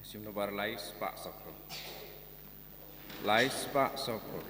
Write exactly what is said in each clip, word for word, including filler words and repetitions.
Sim number lai spah saphew. Lai spah saphew.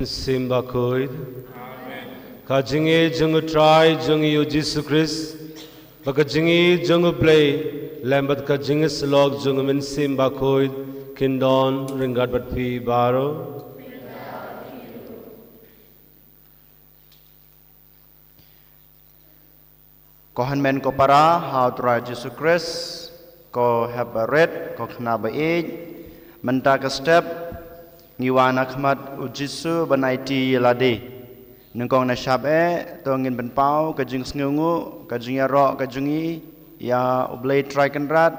Mynsiem Bakhuid. Ka jingïeit jong U Trai jong ngi U Jisu Khrist, bad ka jingïeit jong U Blei, lem bad ka jingïasyllok jong U Mynsiem Bakhuid, kin don ryngkat bad phi baroh. Ko hynmen ko para ha U Trai Jisu Khrist, ko hep ba rit, ko khynnah ba ïeit, mynta ka step ngi wan ha khmat U Jisu ban aiti ïa lade. Nyngkong na shap eh, to ngin pynpaw ka jingsngewnguh, ka jingïaroh ka jong ngi ïa U Blei Trai Kynrad,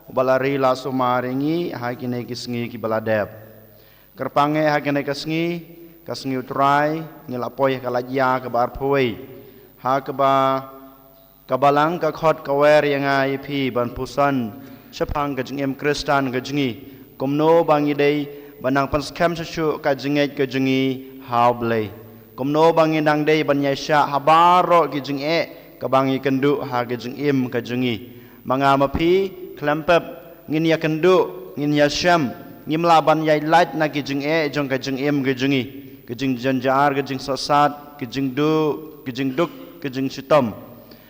uba la ri la sumar ïa ngi ha kine ki sngi kiba la dep. Kyrpang eh ha kane ka sngi, ka sngi U Trai, ngi la poi ha ka lait ïa kaba arphew wei. Ha kaba, ka Balang ka khot ka wer ïa nga ïa phi ban puson shaphang ka jingim Khristan ka jong ngi. Kumno ba ngi dei ban nang pynskhem shuh shuh ka jingngeit ka jong ngi ha U Blei. Kumno ba ngi nang dei ban ïaishah ha baroh ki jingeh kaba ngi kynduh ha ka jingim ka jong ngi. Ma nga ma phi, khlem pep, ngin ïakynduh, ngin ïashem, ngim lah ban ïaid lait na ki jingeh jong ka jingim ka jong ngi, ki jingjynjar, ki jingsohsat, ki jingduk, ki jingduk, ki jingshitom.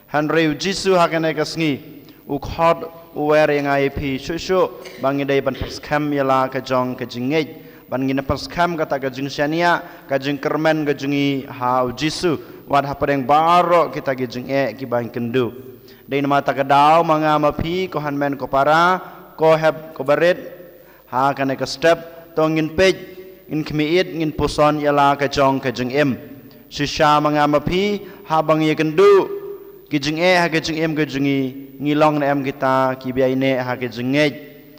Hynrei U Jisu ha kane ka sngi, u khot, u wer ïa nga ïa phi shuh shuh, ba ngi dei ban pynskhem ïa la ka jong ka jingngeit, ban ngin pynskhem kata ka jingshaniah, ka jingkyrmen ka jong ngi ha U Jisu, wat hapdeng baroh kita ki jingeh kiba ngi kynduh. Dei namar kata ka daw ma nga ma phi, ko hynmen ko para, ko hep ko barit, ha kane ka step, to ngin peit, ngin khmih ïit, ngin puson ïa la ka jong ka jingim. Shisha ma nga ma phi, haba ngi ïakynduh ki jingeh ha ka jingim ka jong ngi, ngi long ne em kita kiba ïaineh ha ka jingngeit,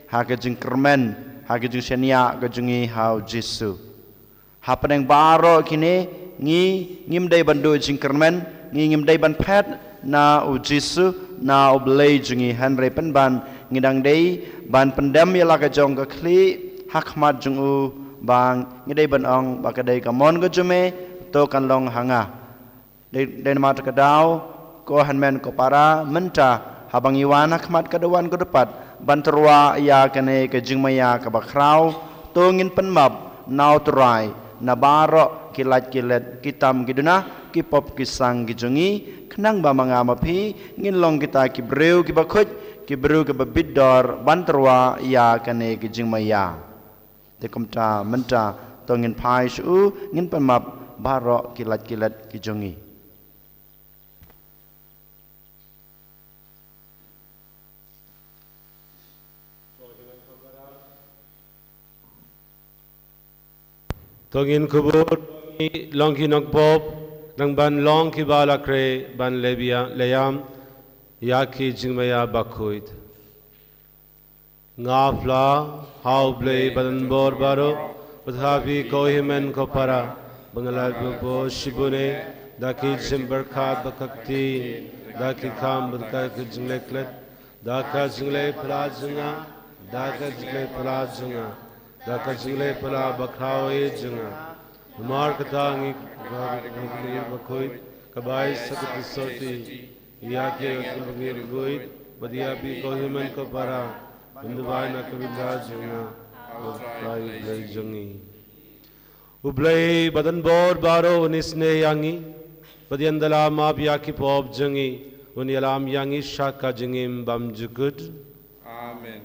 ha ka jingkyrmen, ha ka jingshaniah ka jong ngi ha U Jisu. Hapdeng baroh kine, ngi ngim dei ban duh jingkyrmen, ngi ngim dei ban phet na U Jisu, na U Blei jong ngi, hynrei pynban ngi dang dei ban pyndem ïa la ka jong ka khlieh ha khmat jong u, ba ngi dei ban ong ba ka dei ka mon ka jong me, to kan long ha nga. Dei, dei namar kata ka daw, ko hynmen ko para, mynta, haba ngi wan ha khmat ka daw wan ka daw pat, ban tyrwa ïa kane ka jingmaïa kaba khraw, to ngin pynmap na U Trai na baroh ki lait ki let, ki tam ki duna, ki pop ki sang ki jong ngi, khnang ba ma nga ma phi ngin long kita ki briew kiba khuid, ki briew kiba bit dor, ban tyrwa ïa kane ka jingmaïa. Te kumta mynta, To ngin phai sha u, ngin pan map baroh ki lait ki lait ki jong ngi. To ngin kubur, long ki nongpop, nang ban long ki ba la khreh, ban leh biang, leh ïam, ïa ki jingmaïa bakhuid. Nga phla, ha U Blei badonbor baroh, bad ha phi ko hynmen ko para, ba nga la ïoh pop shibun eh, da ki jingpyrkhat bad ka ktien, da ki kam bad ka jingleh klet, da ka jingleh phylla jong nga, da ka jingleh phylla jong nga, da ka jingleh phylla bakhraw eh jong nga. Namar kata ngi, ka, ka, ka, ka, ka, kaba ai sa ka tu soti, ïa ki, ïa ki bangeit, bad ïa phi ko hynmen ko para, ban duwai na ka bynta jong nga, ha U Trai Blei jong ngi. U Blei badonbor baroh un isynei ïa ngi, bad un ïa la map ïa ki pop jong ngi, un ïalam ïa ngi sha ka jingim bymjukut. Amen.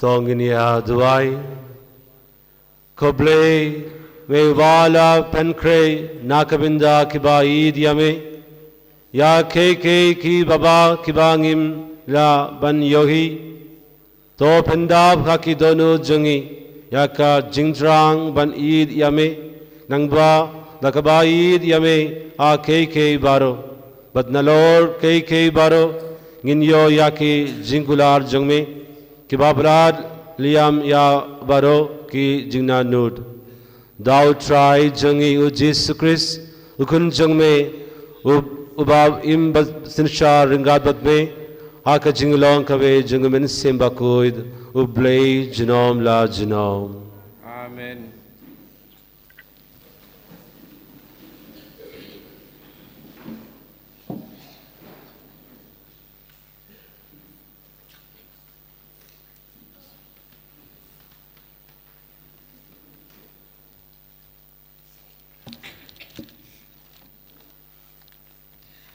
To ngin ïa duwai. Ko Blei, me uba la pynkhreh na ka bynta kiba ïeit ïa me, ïa kiei kiei kiba bha kiba ngim lah ban ïohi. To pyndap ha ki dohnud jong ngi ïa ka jingthrang ban ïeit ïa me, nangba Da kaba ïeit ïa me ha kiei kiei baroh, bad nalor kiei kiei baroh, ngin ïoh ïa ki jingkular jong me, kiba pynlait liam ïa baroh ki jingnaduh. Da U Trai jong ngi U Jisu Khrist, U Khun jong me, u, uba im bad synshar ryngkat bad me, ha ka jinglong kawei jong U Mynsiem Bakhuid, U Blei junom la junom. Amen.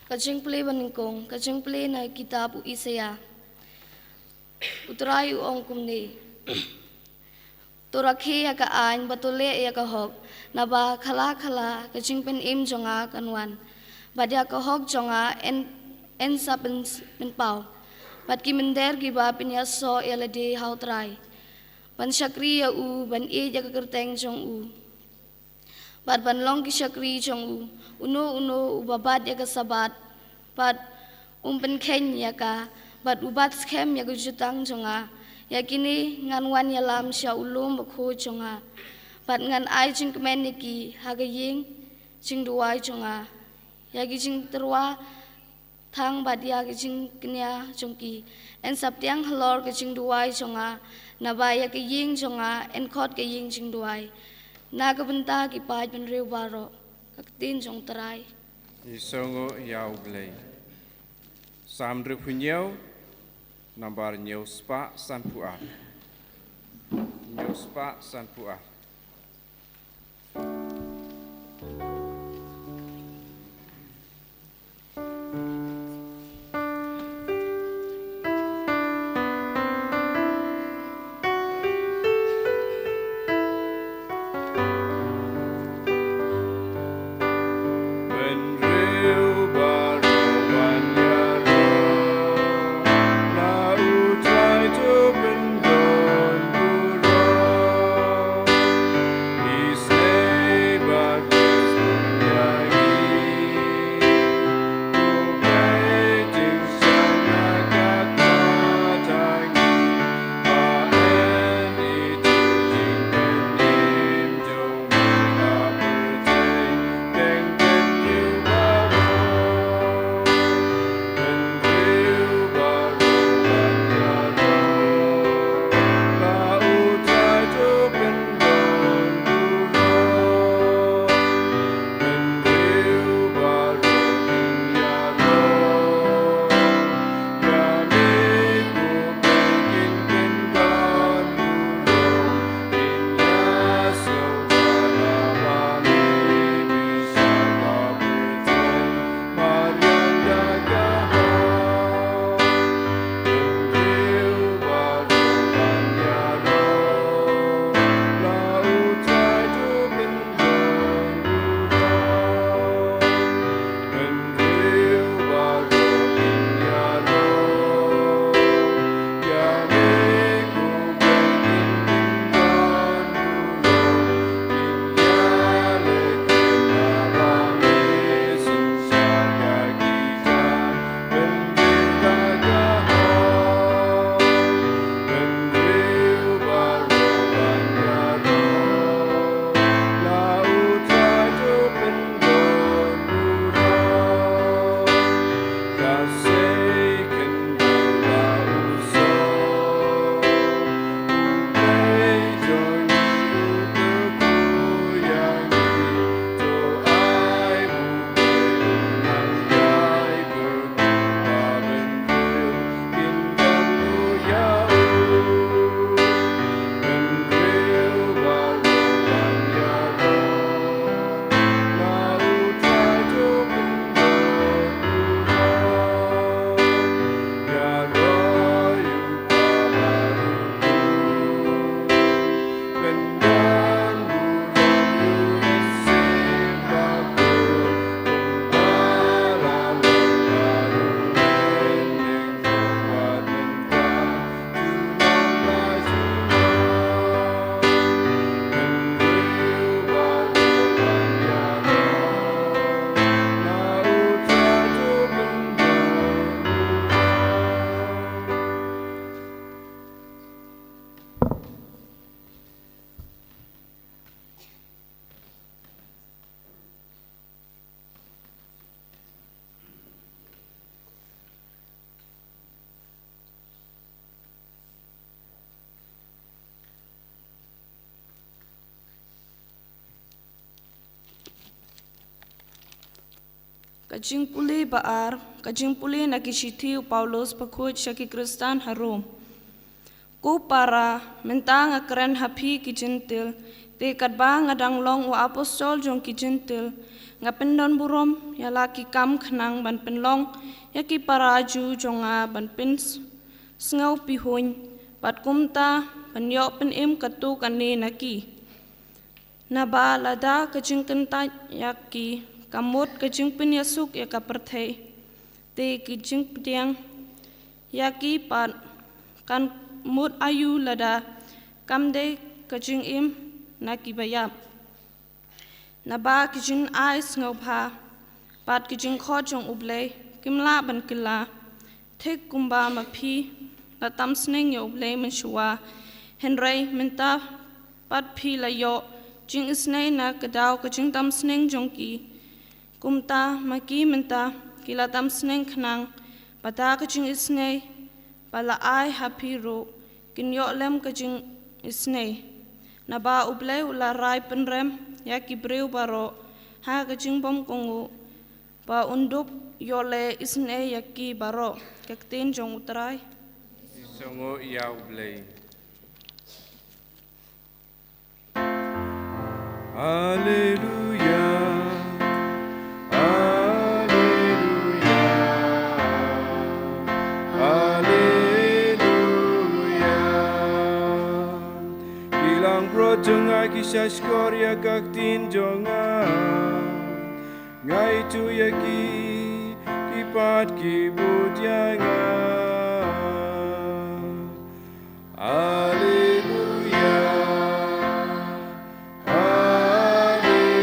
Ka jingpule banyngkong, ka jingpule na kitab u Isaïah. U Trai u ong kumne: To rakhe ïa ka aiñ bad to leh ïa ka hok, naba khla khla ka jingpynim jong nga kan wan, bad ïa ka hok jong nga yn, yn sa pyn, pynpaw. Bad ki mynder kiba pynïasoh ïa lade ha U Trai ban shakri ïa u, ban ïeit ïa ka kyrteng jong u, bad ban long ki shakri jong u. Uno uno uba bat ïa ka Sabbath bad um pynkheiñ ïa ka, bad u bat skhem ïa ka jutang jong nga, ïa kine ngan wan ïalam sha u lum bakhuid jong nga, bad ngan ai jingkmen ïa ki ha ka ïing jingduwai jong nga. Ïa ki jingtyrwa thang bad ïa ki jingkñia jong ki yn sa pdiang halor ka jingduwai jong nga, naba ïa ka ïing jong nga yn khot ka ïing jingduwai. Na ka bynta ki paid bynriew baroh. Ka ktien jong U Trai. Ngi sngewnguh ïa U Blei. Salm hynriewphew hynñiew, nambar hynñiew spah sanphew ar. Hynñiew spah sanphew ar. Ka jingpule ba ar. Ka jingpule na ki shithi u Paulus bakhuid sha ki Khristan ha Rom. Ko para, mynta nga kren ha phi ki Jentil, te katba nga dang long u apostol jong ki Jentil, nga pyndon burom ïa la ki kam khnang ban pynlong ïa ki para Jiw jong nga ban pynsngewpihun, bad kumta ban ïoh pynim katto katne na ki. Naba lada ka jingkyntait ïa ki ka mut ka jingpynïasuk ïa ka pyrthei, te ka jingpdiang ïa ki pat kan mut aïu lada kam dei ka jingim na ki baïap? Naba ki jingai sngewbha bad ki jingkhot jong U Blei kim lah ban kylla. Thik kumba ma phi la tam sneng ïa U Blei mynshuwa, hynrei mynta pat phi la ïoh jingisynei na ka daw ka jingtam sneng jong ki, kumta ma ki mynta ki la tam sneng khnang ba da ka jingisynei ba la ai ha phi ruh kin ïoh lem ka jingisynei. Naba U Blei u la rai pynrem ïa ki briew baroh ha ka jingbymkohnguh, ba un dup ïoh leh isynei ïa ki baroh. Ka ktien jong U Trai. Sngewnguh ïa U Blei. Haleluya. Haleluya. Haleluya. Ki langbrot jong nga ki sngap shkor ïa ka ktien jong nga. Nga ïathuh ïa ki, ki pat ki bud ïa nga. Haleluya. Haleluya.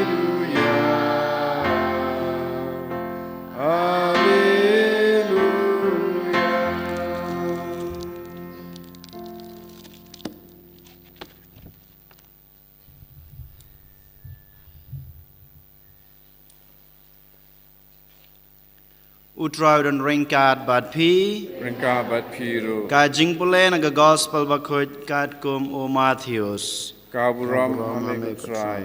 Haleluya. U Trai u don ryngkat bad phi. Ryngkat bad phi ruh. Ka jingpule na ka Gospel bakhuid katkum u Mathaios. Ka burom ha me ko Trai.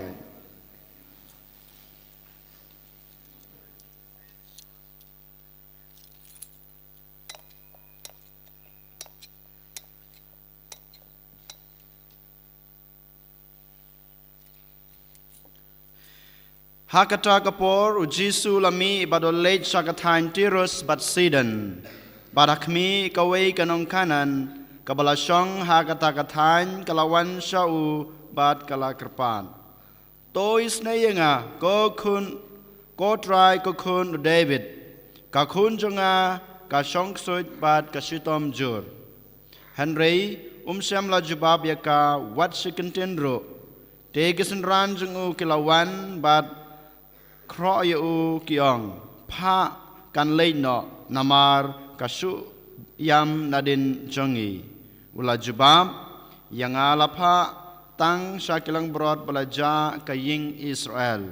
Ha kata ka por u Jisu u la mih bad u leit sha ka thaiñ Tirus bad Sidon. Bad ha khmih kawei ka nong Kanaan kaba la shong ha kata ka thaiñ ka la wan sha u bad ka la kyrpad, "To isynei ïa nga, ko khun, ko Trai, ko khun u David. Ka khun jong nga ka shong ksuid bad ka shitom jur." Hynrei um shym la jubab ïa ka wat shi kyntien ruh. Te ki synran jong u ki la wan bad khroh ïa u ki ong, "Phah, kan leit noh, namar ka shu ïam nadien jong ngi." U la jubab, "Ïa nga la phah tang sha ki langbrot ba la jah ka ïing Israel."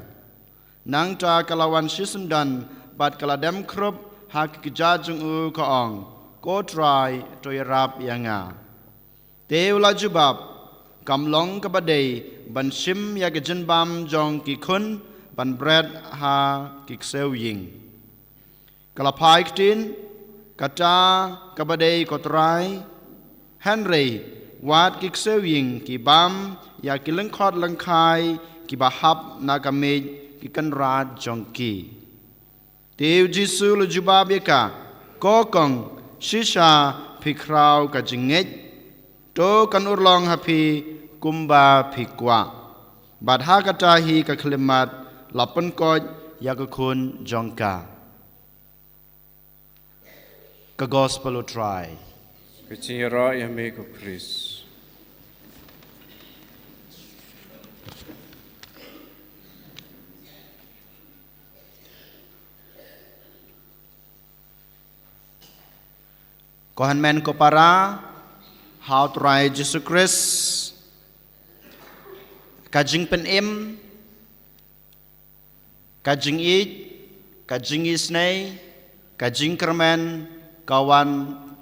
Nangta ka la wan shisyndon bad ka la dem khrup ha ki kjat jong u, ka ong, "Ko Trai, to ïarap ïa nga." Te u la jubab, "Kam long kaba dei ban shim ïa ka jingbam jong ki khun ban bret ha ki ksiew ïing." Ka la phai ktien, "Kata kaba dei, ko Trai, hynrei wat ki ksiew ïing ki bam ïa ki lyngkhot lyngkhai kiba hap na ka miej ki kynrad jong ki." Te u Jisu u la jubab ïa ka, "Ko kong, shisha phi khraw ka jingngeit. To kan urlong ha phi kumba phi kwah." Bad ha kata hi ka khyllipmat la pynkoit ïa ka khun jong ka. Ka Gospel u Trai. Ka jingïaroh ïa me ko Khrist. Ko hynmen ko para ha u Trai Jisu Khrist, ka jingpynim, ka jingïeit, ka jingisynei, ka jingkyrmen ka wan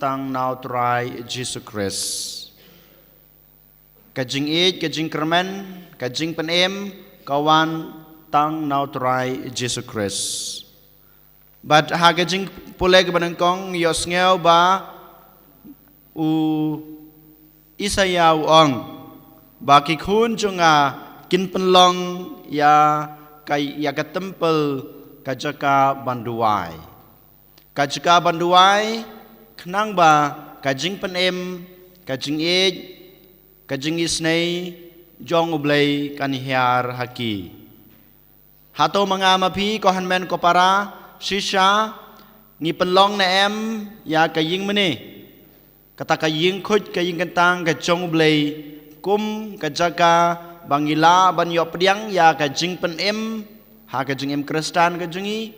tang na u Trai Jisu Khrist. Ka jingïeit, ka jingkyrmen, ka jingpynim ka wan tang na u Trai Jisu Khrist. Bad ha ka jingpule kaba nyngkong ïohsngew ba u Isaïah u ong ba ki khun jong nga kin pynlong ïa ka, ïa ka temple ka jaka ban duwai. Ka jaka ban duwai, khnang ba ka jingpynim, ka jingïeit, ka jingisynei jong U Blei kan hiar ha ki. Hato ma nga ma phi, ko hynmen ko para, shisha ngi pynlong ne em ïa ka ïingmane, kata ka ïingkhuid ka ïingkyntang ka jong U Blei, kum ka jaka ba ngi lah ban ïoh pdiang ïa ka jingpynim ha ka jingim Khristan ka jong ngi,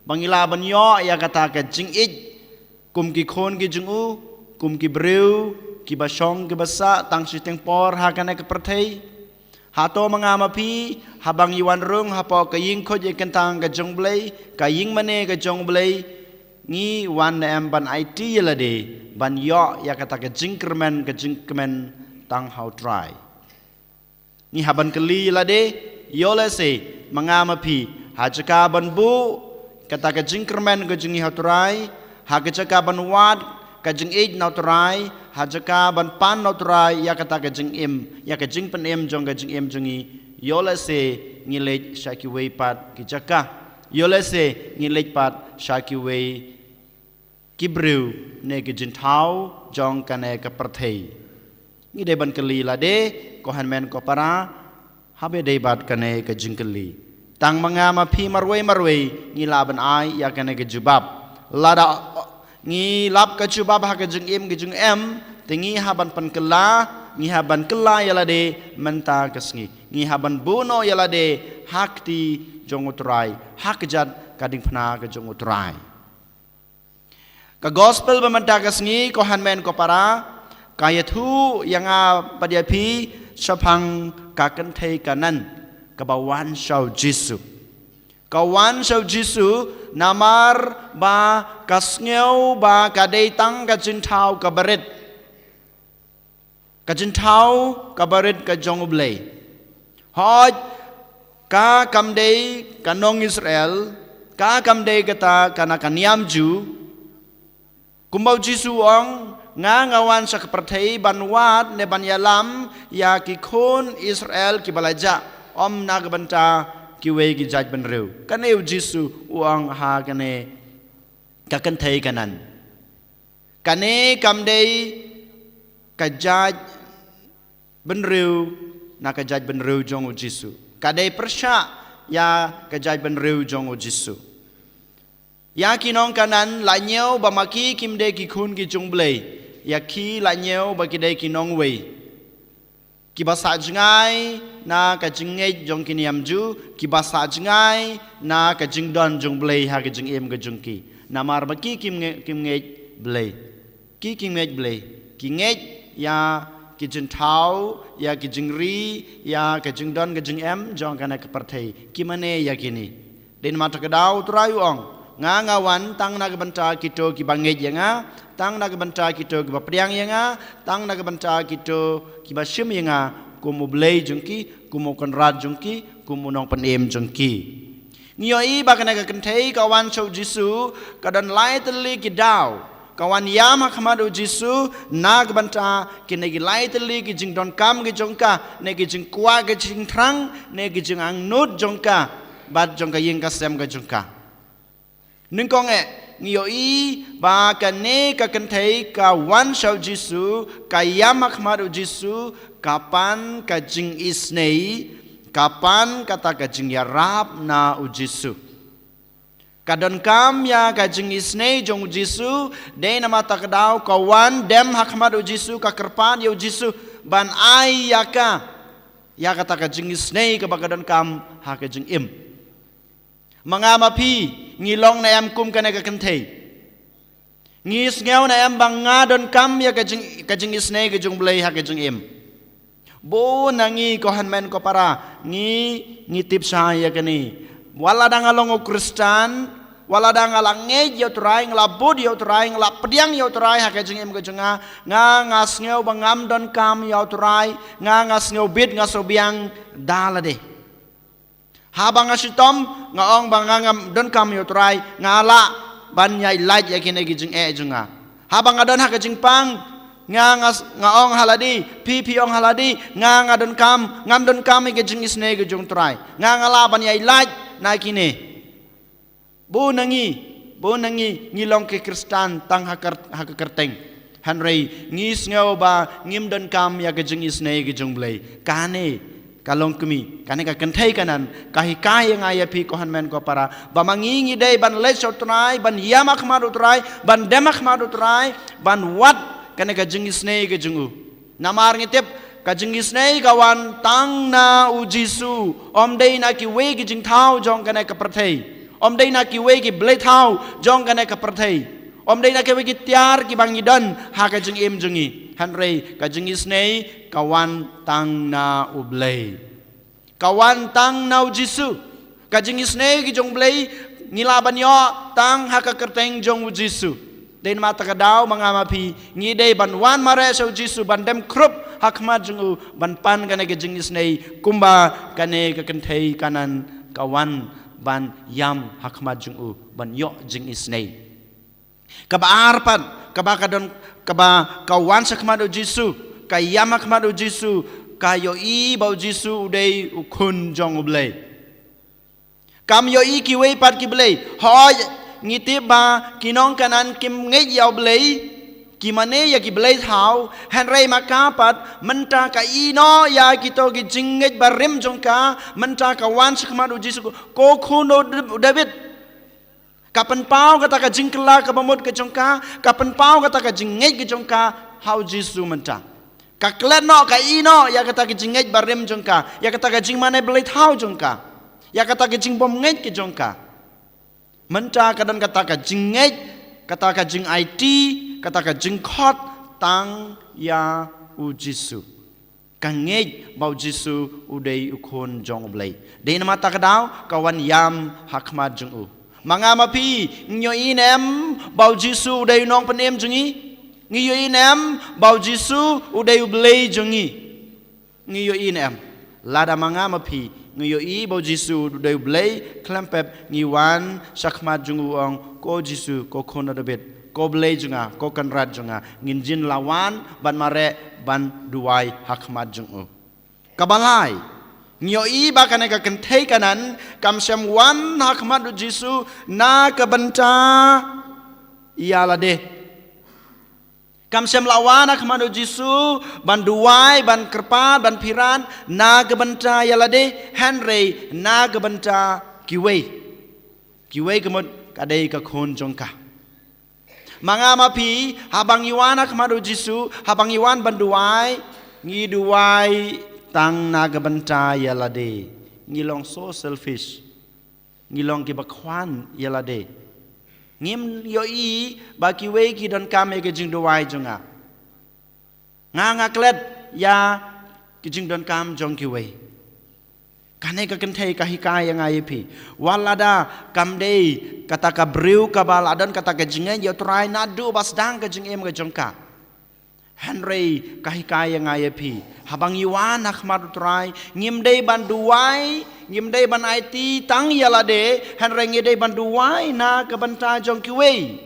ba ngi lah ban ïoh ïa kata ka jingïeit kum ki khun ki jong u, kum ki briew kiba shong kiba sah tang shiteng por ha kane ka pyrthei. Hato ma nga ma phi, haba ngi wan rung hapoh ka ïingkhuid ïingkyntang ka jong U Blei, ka ïingmane ka jong U Blei, ngi wan ne em ban aiti ïa lade ban ïoh ïa kata ka jingkyrmen, ka jingkmen tang ha U Trai? Ngi hap ban kylli ïa lade, ïoh lehse ma nga ma phi, ha jaka ban buh kata ka jingkyrmen ka jong ngi ha U Trai, ha ka jaka ban wad ka jingïeit na U Trai, ha jaka ban pan na U Trai ïa kata ka jingim, ïa ka jingpynim jong ka jingim jong ngi, ïoh lehse ngi leit sha kiwei pat ki jaka, ïoh lehse ngi leit pat sha kiwei ki briew ne ki jingthaw jong kane ka pyrthei. Ngi dei ban kylli ïa lade, ko hynmen ko para, haba dei bad kane ka jingkylli, tang ma nga ma phi marwei marwei ngi lah ban ai ïa kane ka jubab. Lada ngi lap ka jubab ha ka jingim ka jingem, te ngi hap ban pynkylla, ngi hap ban kylla ïa lade mynta ka sngi. Ngi hap ban buh noh ïa lade ha kti jong U Trai, ha kjat ka diengphna ka jong U Trai. Ka gospel ba mynta ka sngi, ko hynmen ko para, ka ïathuh ïa nga bad ïa phi shaphang ka kynthei Kanan kaba wan sha U Jisu. Ka wan sha U Jisu namar ba ka sngew ba ka dei tang ka jingthaw kaba rit. Ka jingthaw kaba rit ka jong U Blei. Hooid, ka kam dei ka nong Israel, ka kam dei kata ka na ka niam Jiw. Kumba U Jisu u ong, nga nga wan sha ka pyrthei ban wad ne ban ïalam ïa ki khun Israel kiba la jah, ym na ka bynta kiwei ki jaitbynriew. Kane U Jisu u ong ha kane ka kynthei Kanan. Kane kam dei ka jaitbynriew na ka jaitbynriew jong U Jisu. Ka dei pyrshah ïa ka jaitbynriew jong U Jisu. Ïa ki nong Kanan la ñiew ba ma ki kim dei ki khun ki jong U Blei. Ïa ki la ñiew ba ki dei ki nongwei. Kiba sah jngai na ka jingngeit jong ki niam Jiw, kiba sah jngai na ka jingdon jong U Blei ha ka jingim ka jong ki. Namar ba ki kim nge-, kim ngeit Blei. Ki kim ngeit Blei. Ki ngeit ïa ki jingthaw, ïa ki jingri, ïa ka jingdon ka jingem jong kane ka pyrthei. Ki mane ïa kine. Dei namar kata ka daw U Trai u ong, nga nga wan tang na ka bynta kito kiba ngeit ïa nga, tang na ka bynta kito kiba pdiang ïa nga, tang na ka bynta kito kiba shim ïa nga kum U Blei jong ki, kum U Kynrad jong ki, kum U Nongpynim jong ki. Ngi ïohi ba kane ka kynthei ka wan sha U Jisu, ka don lai tylli ki daw. Ka wan ïam ha khmat U Jisu na ka bynta kine ki lai tylli ki jingdonkam ki jong ka, ne ki jingkwah ki jingthrang, ne ki jingangnud jong ka bad jong ka ïing ka sem ka jong ka. Nyngkong eh, ngi ïohi ba kane ka kynthei ka wan sha U Jisu, ka ïam ha khmat U Jisu, ka pan ka jingisynei, ka pan kata ka jingïarap na U Jisu. Ka donkam ïa ka jingisynei jong U Jisu, dei namar kata ka daw ka wan dem ha khmat U Jisu, ka kyrpad ïa U Jisu ban ai ïa ka ïa kata ka jingisynei kaba ka donkam ha ka jingim. Ma nga ma phi, ngi long ne em kum kane ka kynthei? Ngi sngew ne em ba nga donkam ïa ka jing, ka jingisynei ka jong U Blei ha ka jingim? Bun na ngi, ko hynmen ko para, ngi, ngi tip shai ïa kane. Wat la da nga long u Khristan, wat la da nga la ngeit ïa U Trai, nga la bud ïa U Trai, nga la pdiang ïa U Trai ha ka jingim ka jong nga, nga, nga sngew ba ngam donkam ïa U Trai, nga, nga sngew bit, nga sngew biang da lade. Haba nga shitom, nga ong ba nga ngam donkam ïa u Trai, nga lah ban ïai lait ïa kine ki jingeh jong nga. Haba nga don ha ka jingpang, nga nga, nga ong ha lade, phi phi ong ha lade, nga nga donkam, ngam donkam ïa ka jingisynei ka jong u Trai. Nga nga lah ban ïai lait na kine. Bun na ngi, bun na ngi, ngi long ki Khristan tang ha ka, ha ka kyrteng. Hynrei ngi sngew ba ngim donkam ïa ka jingisynei ka jong u Blei. Kane ka longkmie, kane ka kynthei Kanan ka hikai ïa nga ïa phi ko hynmen ko para, ba ma ngi ngi dei ban leit sha u Trai, ban ïam ha khmat u Trai, ban dem ha khmat u Trai, ban wad kane ka jingisynei ka jong u. Namar ngi tip, ka jingisynei ka wan tang na u Jisu, ym dei na kiwei ki jingthaw jong kane ka pyrthei, ym dei na kiwei ki bleithaw jong kane ka pyrthei, ym dei na kiwei ki tiar kiba ngi don ha ka jingim jong ngi. Hynrei ka jingisynei ka wan tang na u Blei. Ka wan tang na u Jisu. Ka jingisynei ka jong u Blei ngi lah ban ïoh tang ha ka kyrteng jong u Jisu. Dei namar kata ka daw ma nga ma phi ngi dei ban wan mareh sha u Jisu, ban dem khrup ha khmat jong u, ban pan kane ka jingisynei kumba kane ka kynthei Kanan ka wan ban ïam ha khmat jong u, ban ïoh jingisynei. Kaba ar pat, kaba ka don, kaba ka wan sha khmat u Jisu, ka ïam ha khmat u Jisu, ka ïohi ba u Jisu u dei u khun jong u Blei. Kam ïohi kiwei pat ki blei. Hooid, ngi tip ba ki nong Kanan kim ngeit ïa u Blei, ki mane ïa ki bleithaw, hynrei ma ka pat mynta ka ïehnoh ïa kito ki jingngeit barim jong ka, mynta ka wan sha khmat u Jisu, ko khun u David. Ka pynpaw kata ka jingkylla kaba mut ka jong ka, ka pynpaw kata ka jingngeit ka jong ka ha u Jisu mynta. Ka klet noh, ka ïehnoh ïa kata ka jingngeit barim jong ka, ïa kata ka jingmane bleithaw jong ka, ïa kata ka jingbymngeit ka jong ka. Mynta ka don kata ka jingngeit, kata ka jingaiti, kata ka jingkhot tang ïa u Jisu. Ka ngeit ba u Jisu u dei u khun jong u Blei. Dei namar kata ka daw ka wan ïam ha khmat jong u. Ma nga ma phi, ngi ïohi ne em ba u Jisu u dei u nongpynim jong ngi? Ngi ïohi ne em ba u Jisu u dei u Blei jong ngi? Ngi ïohi ne em? Lada ma nga ma phi ngi ïohi ba u Jisu u dei u Blei, khlem pep ngi wan sha khmat jong u, ong, ko Jisu, ko khun u David, ko Blei jong nga, ko Kynrad jong nga, ngin jin la wan ban mareh, ban duwai ha khmat jong u. Kaba lai, ngi ïohi ba kane ka kynthei Kanan kam shym wan ha khmat u Jisu na ka bynta ïa lade. Kam shym la wan ha khmat u Jisu ban duwai, ban kyrpad, ban phirat na ka bynta ïa lade, hynrei na ka bynta kiwei. Kiwei ka mut ka dei ka khun jong ka. Ma nga ma phi, haba ngi wan ha khmat u Jisu, haba ngi wan ban duwai, ngi duwai tang na ka bynta ïa lade. Ngi long so selfish. Ngi long kiba khwan ïa lade. Ngim ïohi ba kiwei ki donkam ïa ka jingduwai jong nga. Nga nga klet ïa ka jingdonkam jong kiwei. Kane ka kynthei ka hikai ïa nga ïa phi. Wat lada kam dei kata ka briew kaba la don kata ka jingngeit ïa u Trai naduh ba sdang ka jingim ka jong ka. Hynrei ka hikai ïa nga ïa phi, haba ngi wan ha khmat u Trai, ngim dei ban duwai, ngim dei ban aiti tang ïa lade, hynrei ngi dei ban duwai na ka bynta jong kiwei.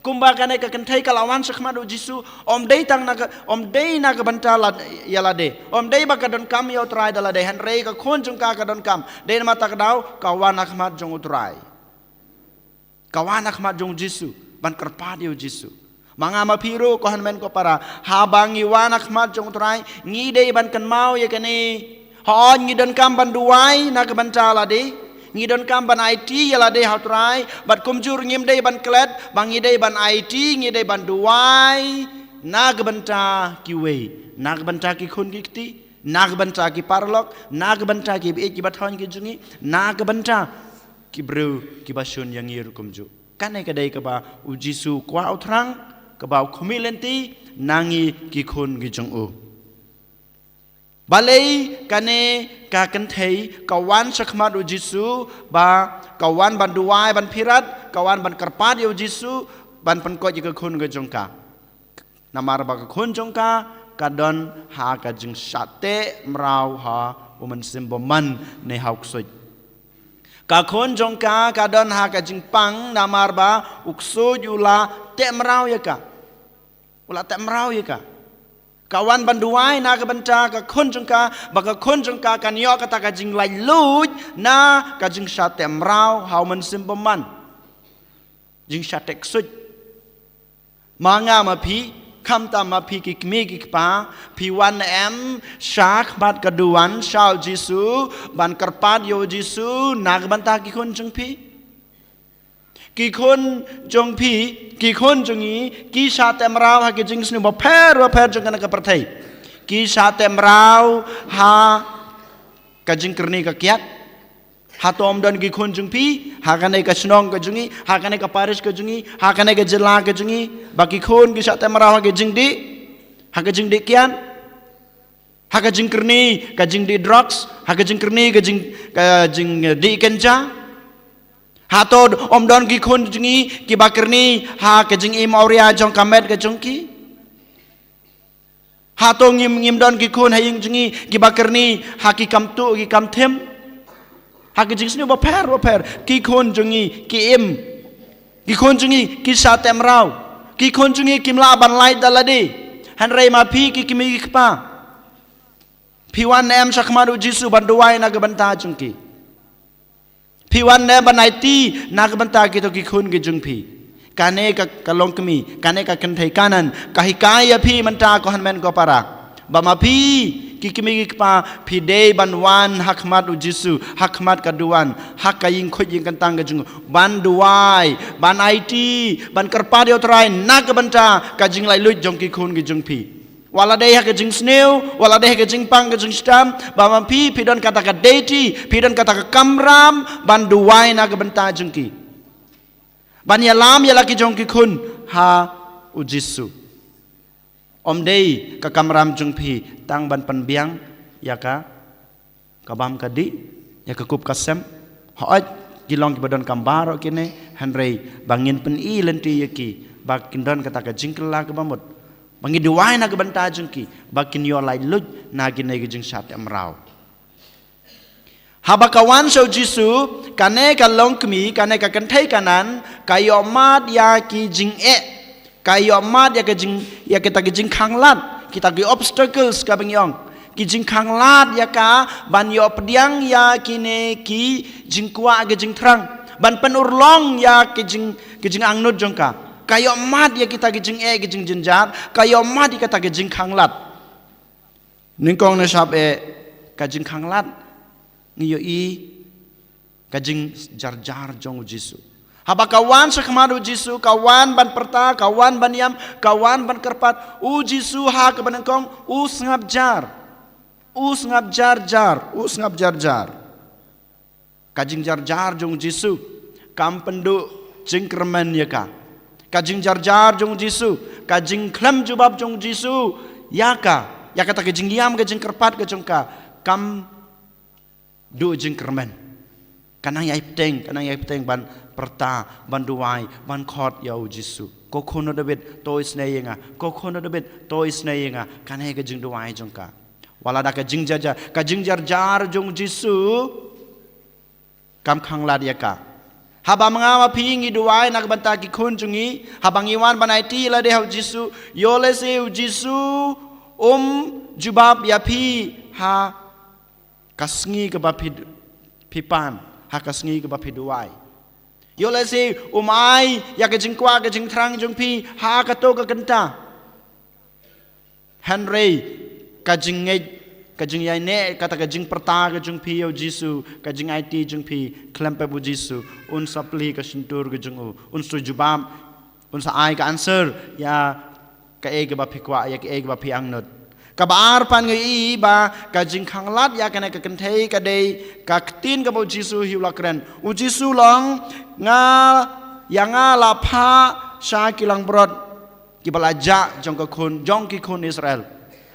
Kumba kane ka kynthei ka la wan sha khmat u Jisu, ym dei tang na ka, ym dei na ka bynta la, ïa lade, ym dei ba ka donkam ïa u Trai da lade, hynrei ka khun jong ka ka donkam. Dei namar kata ka daw ka wan ha khmat jong u Trai. Ka wan ha khmat jong u Jisu ban kyrpad ïa u Jisu. Ma nga ma phi ruh ko hynmen ko para, haba ngi wan ha khmat jong u Trai, ngi dei ban kynmaw ïa kane. Hooid, ngi donkam ban duwai na ka bynta lade, ngi donkam ban aiti ïa lade ha u Trai, bad kumjuh ngim dei ban klet ba ngi dei ban aiti, ngi dei ban duwai na ka bynta kiwei, na ka bynta ki khun ki kti, na ka bynta ki paralok, na ka bynta ki baieit ki bathoh ki jong ngi, na ka bynta ki briew kiba shun ïa ngi ruh kumjuh. Kane ka dei kaba u Jisu u kwah u thrang, kaba u khmih lynti na ngi ki khun ki jong u. Balei kane ka kynthei ka wan sha khmat u Jisu, ba ka wan ban duwai, ban phirat, ka wan ban kyrpad ïa u Jisu ban pynkhiah ïa ka khun ka jong ka? Namar ba ka khun jong ka ka don ha ka jingshah teh mraw ha u Mynsiem Bymman ne ha u ksuid. Ka khun jong ka ka don ha ka jingpang namar ba u ksuid u la teh mraw ïa ka. U la teh mraw ïa ka. Ka wan ban duwai na ka bynta ka khun jong ka, ba ka khun jong ka kan ïoh kata ka jinglaitluid na ka jingshah teh mraw ha u mynsiem bymman. Jingshah teh ksuid. Ma nga ma phi, khamtam ma phi ki kmie ki kpa, phi wan em sha khmat ka duwan sha u Jisu, ban kyrpad ïa u Jisu na ka bynta ki khun jong phi. Ki khun jong phi, ki khun jong ngi, ki shah teh mraw ha ki jingsniew bapher bapher jong kane ka pyrthei. Ki shah teh mraw ha ka jingkyrni ka kiad. Hato ym don ki khun jong phi ha kane ka shnong ka jong ngi, ha kane ka parish ka jong ngi, ha kane ka jylla ka jong ngi, ba ki khun ki shah teh mraw ha ka jingdih, ha ka jingdih kiad, ha ka jingkyrni ka jingdih drugs, ha ka jingkyrni ka jing, ka jingdih kynja. Hato ym don ki khun jong ngi kiba kyrni ha ka jingim awria jong ka met ka jong ki. Hato ngim, ngim don ki khun ha ïing jong ngi kiba kyrni ha ki kam tuh ki kam thim. Ha ki jingsniew bapher bapher ki khun jong ngi ki im. Ki khun jong ngi ki shah teh mraw. Ki khun jong ngi kim lah ban lait da lade. Hynrei ma phi ki kmie ki kpa, phi wan em sha khmat u Jisu ban duwai na ka bynta jong ki. Phi wan ne ban aiti na ka bynta kito ki khun ki jong phi. Kane ka, ka longkmie, kane ka kynthei Kanan ka hikai ïa phi mynta ko hynmen ko para, ba ma phi ki kmie ki kpa phi dei ban wan ha khmat u Jisu, ha khmat ka duwan, ha ka ïing khuid ïing kyntang ka jong u, ban duwai, ban aiti, ban kyrpad ïa u Trai na ka bynta ka jinglaitluid jong ki khun ki jong phi. Wat la dei ha ka jingsniew, wat la dei ha ka jingpang ka jingshitom, ba ma phi phi don kata ka duty, phi don kata ka kamram ban duwai na ka bynta jong ki, ban ïalam ïa la ki jong ki khun ha u Jisu. Ym dei ka kamram jong phi tang ban pynbiang ïa ka ka bam ka dih, ïa ka kup ka sem. Hooid, ki long kiba donkam baroh kine, hynrei ba ngin pyni lynti ïa ki ba kin don kata ka jingkylla kaba mut, ba ngin duwai na ka bynta jong ki ba kin ïoh laitluid na kine ki jingshah teh mraw. Haba ka wan sha u Jisu, kane ka longkmie, kane ka kynthei Kanan ka ïohmad ïa ki jingeh. Ka ïohmad ïa ka jing, ïa kita ki jingkhanglad, kita ki obstacles kaba ngi ong. Ki jingkhanglad ïa ka ban ïoh pdiang ïa kine ki jingkwah ki jingthrang, ban pynurlong ïa ki jing, ki jingangnud jong ka. Ka ïohmad ïa kita ki jingeh ki jingjynjar, ka ïohmad ïa kita ki jingkhanglad. Nyngkong ne shap eh, ka jingkhanglad ngi ïohi ka jingjarjar jong u Jisu. Haba ka wan sha khmat u Jisu, ka wan ban pyrta, ka wan ban ïam, ka wan ban kyrpad, u Jisu ha kaba nyngkong u sngap jar. U sngap jarjar, u sngap jarjar. Ka jingjarjar jong u Jisu kam pynduh jingkyrmen ïa ka. Ka jingjarjar jong u Jisu, ka jingkhlem jubab jong u Jisu ïa ka, ïa kata ka jingïam ka jingkyrpad ka jong ka, kam duh jingkyrmen. Ka nang ïai bteng, ka nang ïai bteng ban pyrta, ban duwai, ban khot ïa u Jisu. Ko khun u David, to isynei ïa nga. Ko khun u David, to isynei ïa nga. Kane ka jingduwai jong ka. Wat la da ka jingjarjar, ka jingjarjar jong u Jisu kam khanglad ïa ka. Haba ma nga ma phi ngi duwai na ka bynta ki khun jong ngi, haba ngi wan ban aiti lade ha u Jisu, ïoh lehse u Jisu um jubab ïa phi ha ka sngi kaba phi, phi pan, ha ka sngi kaba phi duwai. Ïoh lehse um ai ïa ka jingkwah ka jingthrang jong phi ha kato ka kynta. Hynrei ka jingngeit, ka jingïaineh, kata ka jingpyrta ka jong phi ïa u Jisu, ka jingaiti jong phi khlem pep u Jisu, un sa plie ka shyntur ka jong u, un sa jubab, un sa ai ka answer ïa kaei kaba phi kwah, ïa kaei kaba phi angnud. Kaba ar pat ngi ïohi ba ka jingkhanglad ïa kane ka kynthei ka dei ka ktien kaba u Jisu hi u la kren. U Jisu u ong, nga, ïa nga la phah sha ki langbrot kiba la jah jong ka khun, jong ki khun Israel.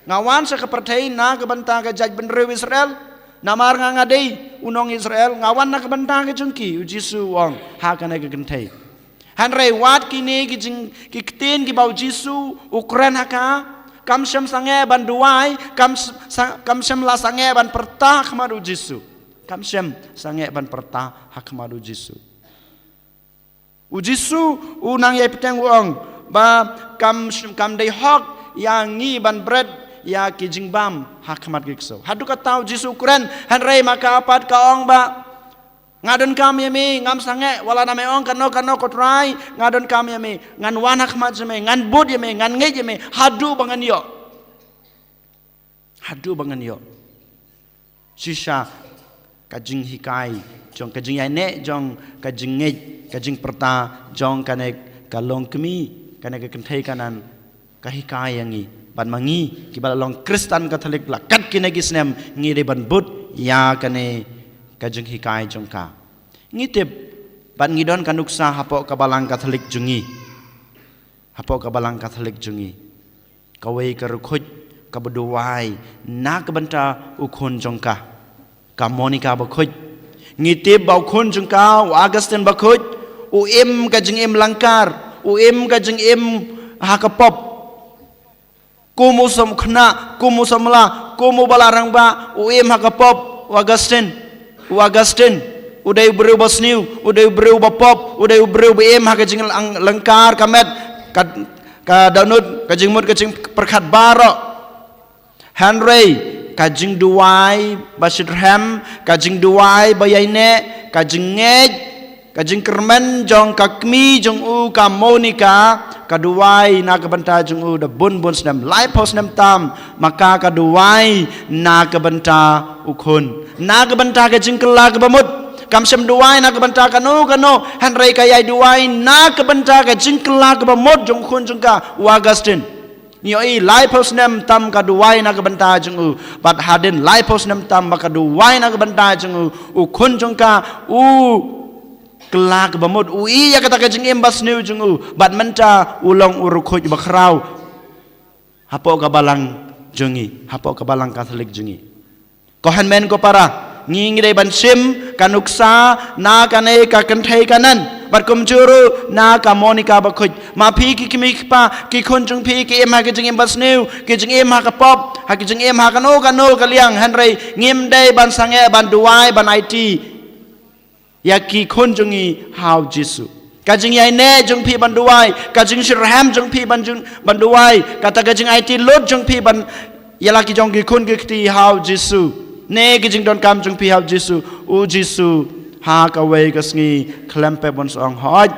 Nga wan sha ka pyrthei na ka bynta ka jaitbynriew Israel. Namar nga nga dei u nong Israel, nga wan na ka bynta ka jong ki, u Jisu u ong ha kane ka kynthei. Hynrei wat kine ki jing, ki ktien kiba u Jisu u kren ha ka, kam shym sangeh ban duwai, kam s-, sa-, kam shym la sangeh ban pyrta ha khmat u Jisu. Kam shym sangeh ban pyrta ha khmat u Jisu. U Jisu u nang ïai bteng u ong ba kam, kam dei hok ïa ngi ban bret ïa ki jingbam ha khmat ki ksew. Haduh katta u Jisu u kren, hynrei ma ka pat ka ong ba nga donkam ïa me, ngam sangeh wat la me ong kano kano ko Trai, nga donkam ïa me, ngan wan ha khmat jong me, ngan bud ïa me, ngan ngeit ïa me haduh ba ngan ïoh. Haduh ba ngan ïoh. Shisha ka jinghikai jong, ka jingïaineh jong, ka jingngeit, ka jingpyrta jong kane ka longkmie, kane ka kynthei Kanan, ka hikai ïa ngi ba ma ngi kiba la long Khristan Katholik la kat kine ki snem ngi dei ban bud ïa kane ka jinghikai jong ka. Ngi tip ba ngi don ka nuksa hapoh ka Balang Katholik jong ngi. Hapoh ka Balang Katholik jong ngi, kawei ka riewkhuid kaba duwai na ka bynta u khun jong ka, ka Monica Bakhuid. Ngi tip ba u khun jong ka, u Augustine Bakhuid, u im ka jingim lyngkar, u im ka jingim ha ka pop. Kum u samla, kum u samla, kum u balang rangbah, u im ha ka pop, u Augustine. U Augustine u dei u briew ba sniew, u dei u briew ba pop, u dei u briew ba im ha ka jinglyngkar ka met, ka, ka dohnud, ka jingmut, ka jingpyrkhat baroh. Hynrei ka jingduwai ba shitrhem, ka jingduwai ba ïaineh, ka jingngeit, ka jingkyrmen jong ka kmie jong u ka Monica, ka duwai na ka bynta jong u da bun bun snem, laiphew snem tam, ma ka ka duwai na ka bynta u khun, na ka bynta ka jingkylla kaba mut. Kam shym duwai na ka bynta kano kano, hynrei ka ïai duwai na ka bynta ka jingkylla kaba mut jong u khun jong ka, u Augustine. Ngi ïohi laiphew snem tam ka duwai na ka bynta jong u. Bad hadien laiphew snem tam ba ka duwai na ka bynta jong u, u khun jong ka u kylla kaba mut, u ïohi ïa kata ka jingim ba sniew jong u. Bad mynta u long u riewkhuid ba khraw hapoh ka Balang jong ngi, hapoh ka Balang Katholik jong ngi. Ko hynmen ko para, ngi ngi dei ban shim ka nuksa na kane ka kynthei Kanan, bad kumjuh ruh na ka Monica Bakhuid. Ma phi ki kmie ki kpa, ki khun jong phi ki im ha ki jingim ba sniew, ki jingim ha ka pop, ha ki jingim ha kano kano ka liang, hynrei ngim dei ban sangeh ban duwai ban aiti ïa ki khun jong ngi ha u Jisu. Ka jingïaineh jong phi ban duwai, ka jingshitrhem jong phi ban jong, ban duwai, kata ka jingaiti lut jong phi ban ïa la ki jong ki khun ki kti ha u Jisu, ne ki jingdonkam jong phi ha u Jisu. U Jisu ha kawei ka sngi khlem pep un sa ong, hooid,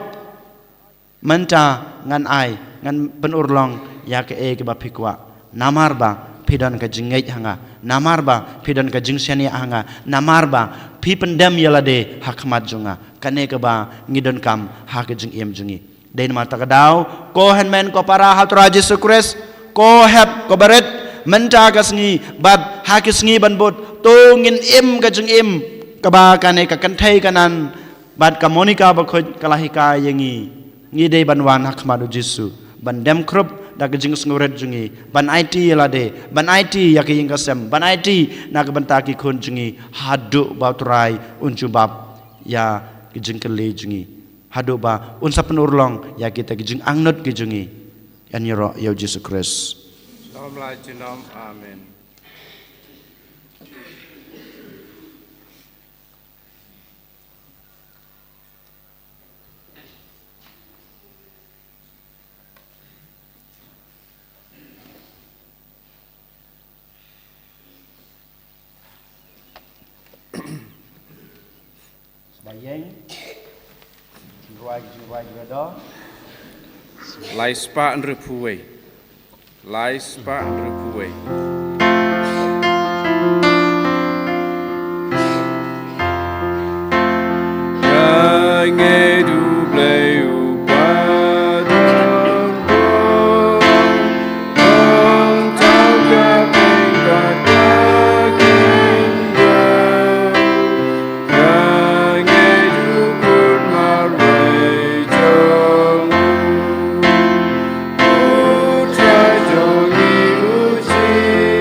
mynta ngan ai, ngan pynurlong ïa kaei kaba phi kwah. Namar ba phi don ka jingngeit ha nga, namar ba phi don ka jingshaniah ha nga, namar ba phi pyndem ïa lade ha khmat jong nga. Kane kaba ngi donkam ha ka jingim jong ngi. Dei namar kata ka daw, ko hynmen ko para ha u Trai Jisu Khrist, ko hep ko barit, mynta ka sngi bad ha ki sngi ban bud, to ngin im ka jingim kaba kane ka kynthei Kanan bad ka Monica Bakhuid ka la hikai ïa ngi. Ngi dei ban wan ha khmat u Jisu, ban dem khrup da ka jingsngewrit jong ngi, ban aiti ïa lade, ban aiti ïa ka ïing ka sem, ban aiti na ka bynta ki khun jong ngi, haduh ba u Trai un jubab ïa ki jingkylli jong ngi, haduh ba un sa pynurlong ïa kita ki jingangnud ki jong ngi. Ïaroh ïa u Jisu Khrist. Lem la junom. Amen. Ba ïeng. Jingrwai, jingrwai, jingrwai da. Lai spah hynriewphew wei. Lai spah hynriewphew wei. Ka ngi duh Blei u ba don bor, don tang ka ping ka ta king ya. Ka ngi duh khun marwei jong u, u Trai jong ngi u Jisu.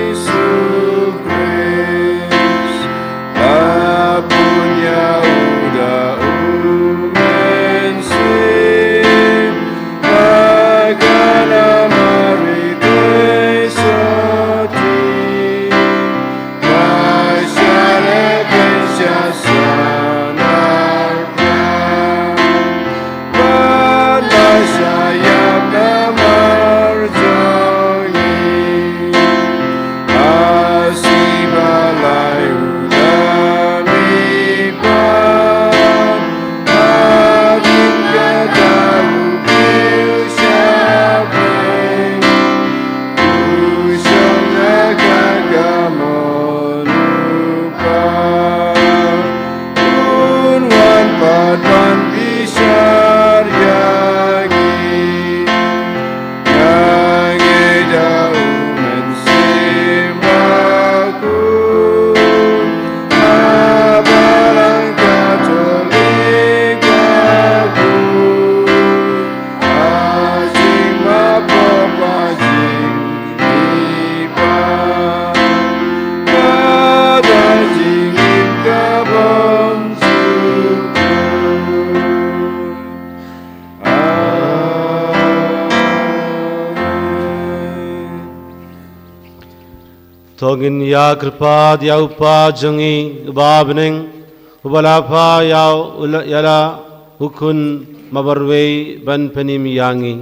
To ngin ïa kyrpad ïa u Kpa jong ngi uba ha bneng, uba la phah ïa u la, ïa la u Khun marwei ban pynim ïa ngi.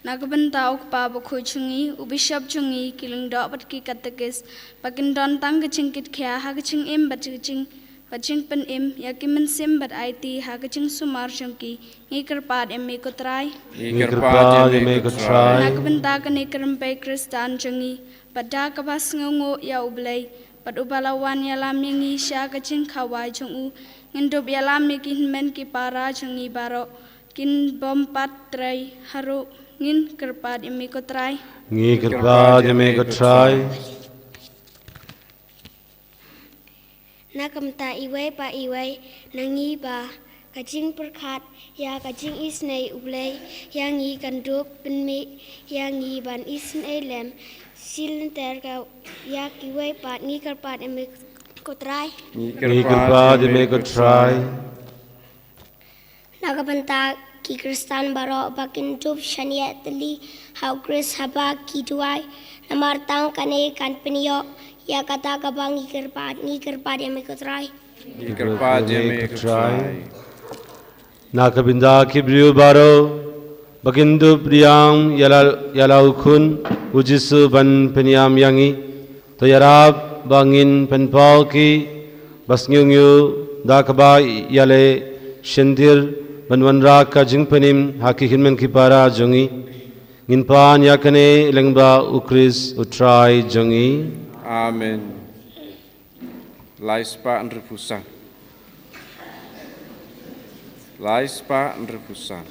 Na ka bynta u Kpa Bakhuid jong ngi, u Bishop jong ngi, ki Lyngdoh bad ki Katekist, ba kin don tang ka jingkitkhia ha ka jingim bad ka jing, bad jingpynim ïa ki mynsiem bad aiti ha ka jingsumar jong ki, ngi kyrpad ïa me ko Trai. Ngi kyrpad ïa me ko Trai. Na ka bynta kane ka rympei Khristan jong ngi, bad da kaba sngewnguh ïa U Blei, bad uba la wan ïalam ïa ngi sha ka jingkhawai jong u, ngin dup ïalam ïa ki hynmen ki para jong ngi baroh, kin bym pat trei haruh, ngin kyrpad ïa me ko Trai. Ngi kyrpad ïa me ko Trai. Na ka bynta iwei pa iwei na ngi ba ka jingpyrkhat ïa ka jingisynei U Blei ïa ngi kan dup pynmih ïa ngi ban isynei lem shilynter ka ïa kiwei pat, ngi kyrpad ïa me ko Trai. Ngi kyrpad ïa me ko Trai. Na ka bynta ki Khristan baroh ba kin dup shaniah tylli ha U Khrist haba ki duwai, namar tang kane kan pynïoh ïa kata kaba ngi kyrpad, ngi kyrpad ïa me ko Trai. Ngi kyrpad ïa me ko Trai. Na ka bynta ki briew baroh ba kin dup riang ïa la, ïa la u Khun u Jisu ban pynïam ïa ngi, to ïarap ba ngin pynpaw ki ba sngewthuh da kaba ïaleh shyntir ban wanrah ka jingpynim ha ki hynmen ki para jong ngi. Ngin pan ïa kane lyngba U Khrist U Trai jong ngi. Amen. Lai spah hynriewphew san. Lai spah hynriewphew san.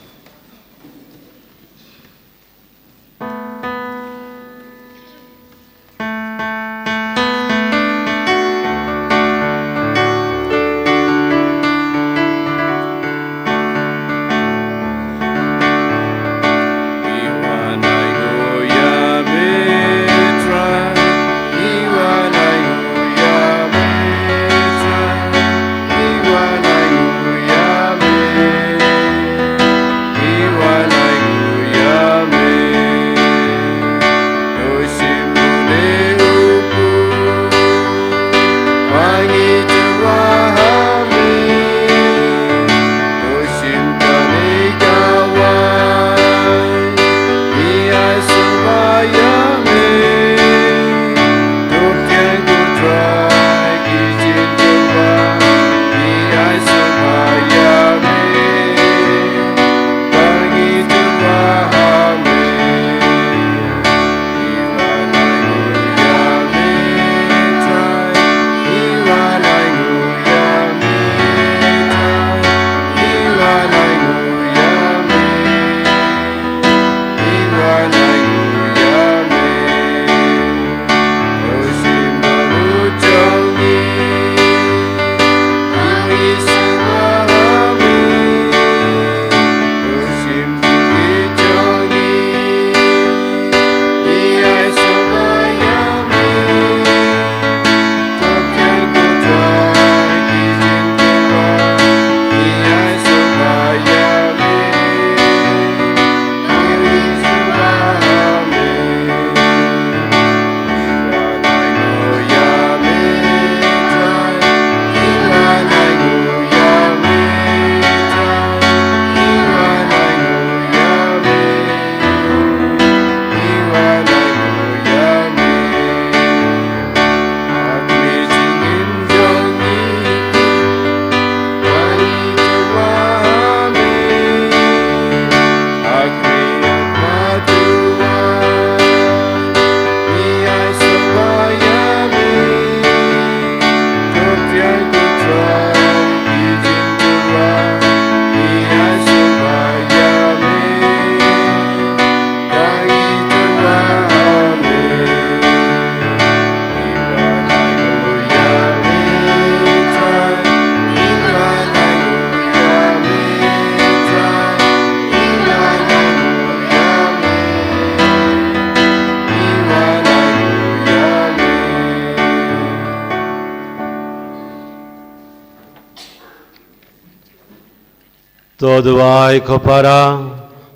To duwai ko para,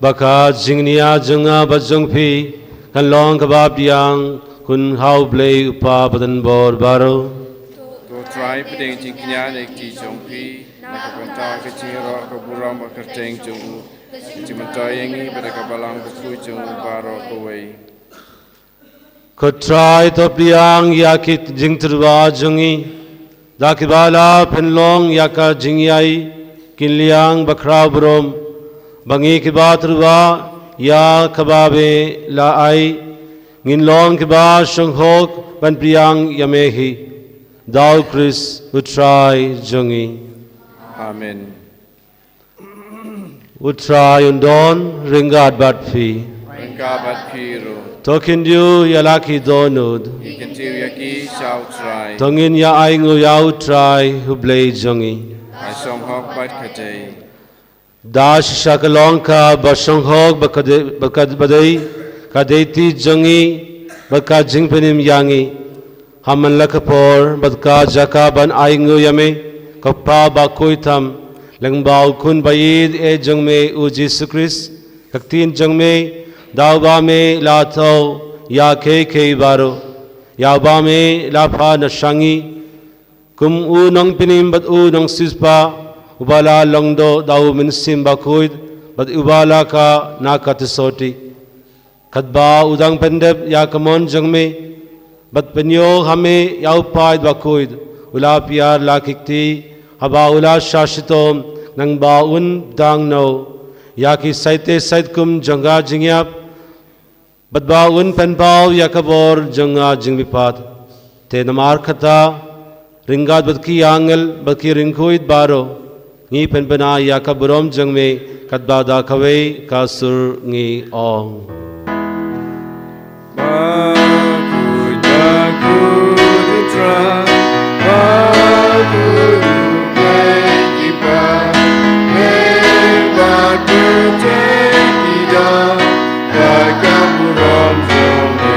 ba ka jingnia jong nga bad jong phi kan long kaba pdiang khun ha U Blei U Kpa Badan Bor baroh. To Trai pdiang jingknia na ki kti jong phi, na ka bynta ka jingïaroh ka burom bad kyrteng jong u, ka jingmyntoi ïa ngi bad ka Balang Bakhuid jong u baroh kawei. Ko Trai to pdiang ïa ki jingtyrwa jong ngi, da kiba la pynlong ïa ka jingïai kynliang bakhraw burom, ba ngi kiba tyrwa ïa kaba me la ai, ngin long kiba shong hok ban pdiang ïa me hi. Da U Khrist U Trai jong ngi. Amen. U Trai un don ryngkat bad phi. Ryngkat bad phi ruh. To khyndiat ïa la ki dohnud. Ngi kyntiew ïa ki sha U Trai. To ngin ïa ainguh ïa U Trai U Blei jong ngi. Ka shong hok bad ka dei. Da shisha ka long kaba shong hok bad ka dei, bad ka, bad dei ka dei ti jong ngi bad ka jingpynim ïa ngi. Ha man la ka por bad ka jaka ban ainguh ïa me, ko Pa bakhuid tam, lyngba U Khun ba ïeit eh jong me U Jisu Khrist, ka ktien jong me, da uba me la thew ïa kiei kiei baroh, ïa uba me la phah na sha ngi kum U Nongpynim bad U Nongsiewspah, uba la long doh da U Mynsiem Bakhuid bad uba la kah na ka Tsotti. Katba u dang pyndep ïa ka mon jong me, bad pynïoh ha me ïa u paid bakhuid, u la pynïar la ki kti, haba u la shah shitom, nangba un dang noh ïa ki saite sait kum jong ka jingïap, bad ba un pynpaw ïa ka bor jong ka jingmihpat. Te namar kata, ryngkat bad ki angel bad ki riewkhuid baroh, ngi pynbna ïa ka burom jong me, katba da kawei ka sur ngi ong. Bakhuid, bakhuid U Trai, bakhuid U Blei ki para, bakhuid te ki da, ba ka burom jong me.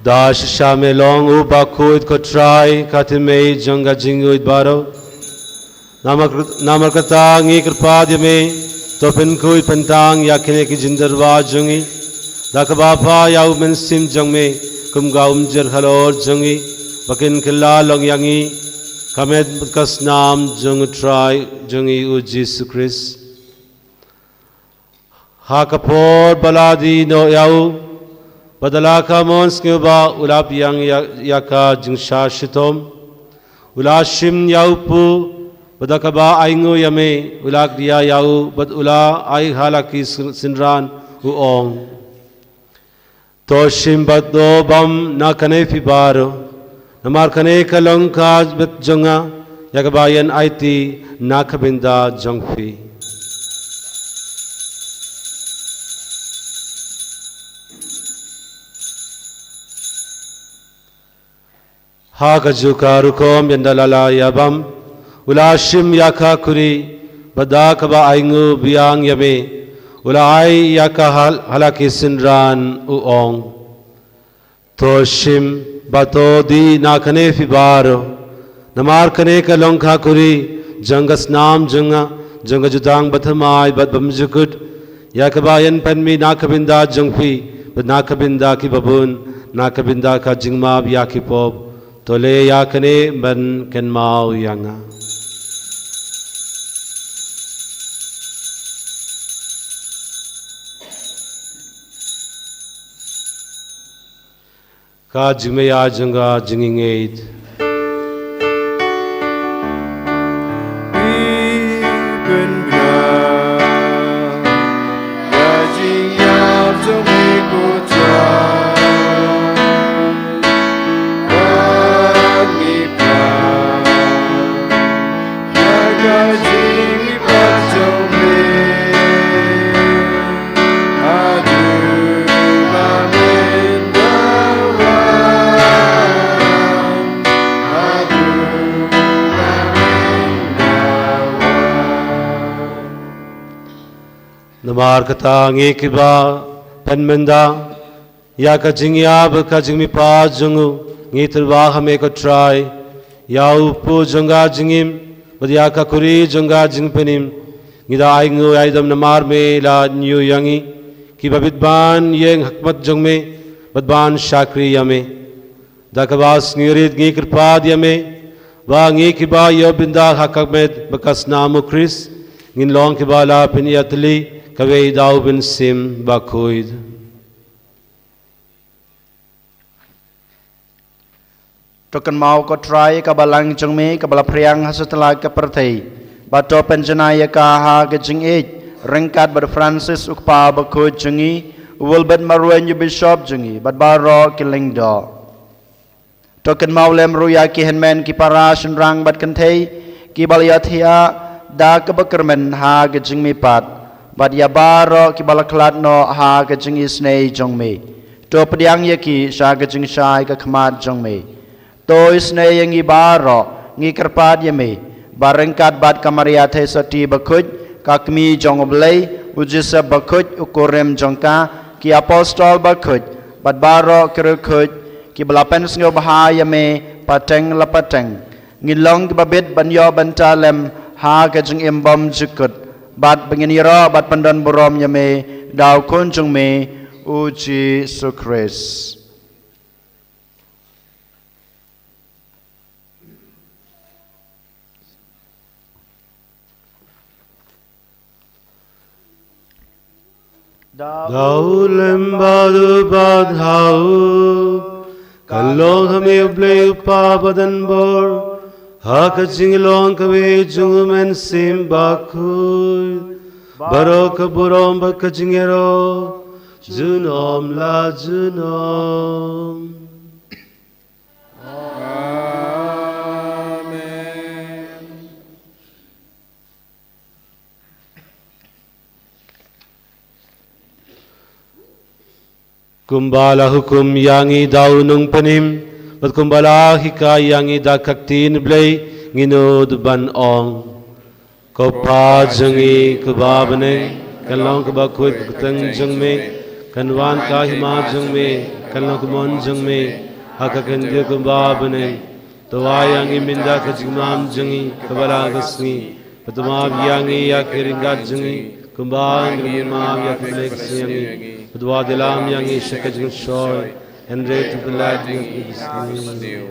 Da shisha me long u bakhuid ko Trai, ka tymmen jong ka jingïeit baroh. Namar, namar kata ngi kyrpad ïa me, to pynkhuid pyntang ïa kine ki jingtyrwa jong ngi da kaba phah ïa u Mynsiem jong me, kum ka umjir halor jong ngi, ba kin kylla long ïa ngi ka met bad ka snam jong u Trai jong ngi u Jisu Khrist. Ha ka por ba la die noh ïa u, bad da la ka mon sngewbha u la pdiang ïa, ïa ka jingshah shitom. U la shim ïa u pud, bad da kaba ainguh ïa me, u la kdiah ïa u, bad u la ai ha la ki syn-, synran, u ong. To shim bad to bam na kane phi baroh. Namar kane ka long ka met jong nga, ïa kaba yn aiti na ka bynta jong phi. Ha kajuh ka rukom ynda la la ïa bam, u la shim ïa ka khuri, bad da kaba ainguh biang ïa me, u la ai ïa ka ha l-, ha la ki synran, u ong. To shim bad to die na kane phi baroh. Namar kane ka long ka khuri jong ka snam jong nga, jong ka jutang bathymmai bad bymjukut, ïa kaba yn pynmih na ka bynta jong phi bad na ka bynta kiba bun, na ka bynta ka jingmap ïa ki pop. To leh ïa kane ban kynmaw ïa nga. Ka jingmaya jong ka jingngeit. Namar kata ngi kiba pynmynda ïa ka jingïap bad ka jingmihpat jong u, ngi tyrwa ha me ko Trai, ïa u kpu jong ka jingim bad ïa ka khuri jong ka jingpynim. Ngi da ai nguh ai dem namar me la ñiew ïa ngi kiba bit ban ïeng ha khmat jong me bad ban shakri ïa me. Da kaba sngewrit ngi kyrpad ïa me ba ngi kiba ïoh bynta ha ka met bad ka snam u Khrist ngin long kiba la pynïatylli kawei da u Mynsiem Bakhuid. To kynmaw ko Trai ka balang jong me kaba la phriang ha satlak ka pyrthei, bad to pynjanai ïa ka ha ka jingïeit ryngkat bad Francis u kpa bakhuid jong ngi, u Wilbert marweiñ u bishop jong ngi bad baroh ki lyngdoh. To kynmaw lem ruh ïa ki hynmen ki para shynrang bad kynthei kiba la ïathiah da kaba kyrmen ha ka jingmihpat, bad ïa baroh kiba la khlad noh ha ka jingisynei jong me. To pdiang ïa ki sha ka jingshai ka khmat jong me. To isynei ïa ngi baroh, ngi kyrpad ïa me, ba ryngkat bad ka Maria Theisotti bakhuid, ka kmie jong u Blei, u Joseph bakhuid u kurim jong ka, ki apostol bakhuid bad baroh ki riewkhuid kiba la pynsngewbha ïa me pateng la pateng, ngin long kiba bit ban ïoh bynta lem ha ka jingim bymjukut, bad ba ngin ïaroh bad pyndon burom ïa me da u Khun jong me, u Jisu Khrist. Da u lem bad u bad ha u, kan long ha me u Blei u Kpa badonbor, ha ka jinglong kawei jong u Mynsiem Bakhuid, baroh ka burom bad ka jingïaroh junom la junom. Amen. Kumba la hukum ïa ngi da u Nongpynim, bad kumba la hikai ïa ngi da ka ktien Blei, ngin nud ban ong. Ko Pa jong ngi, ko ba ha bneng, kan long kaba khuid ka kyrteng jong me, kan wan ka hima jong me, kan long ka mon jong me, ha ka khyndiat kumba ha bneng. To ai ïa ngi mynta ka jingbam jong ngi kaba la ka sngi, bad to map ïa ngi ïa ki ryngkat jong ngi, kumba ngi map ïa ki leh sha ngi, bad wat ïalam ïa ngi sha ka jingshoi, hynrei to pyllait ïa ngi sha ka sniew.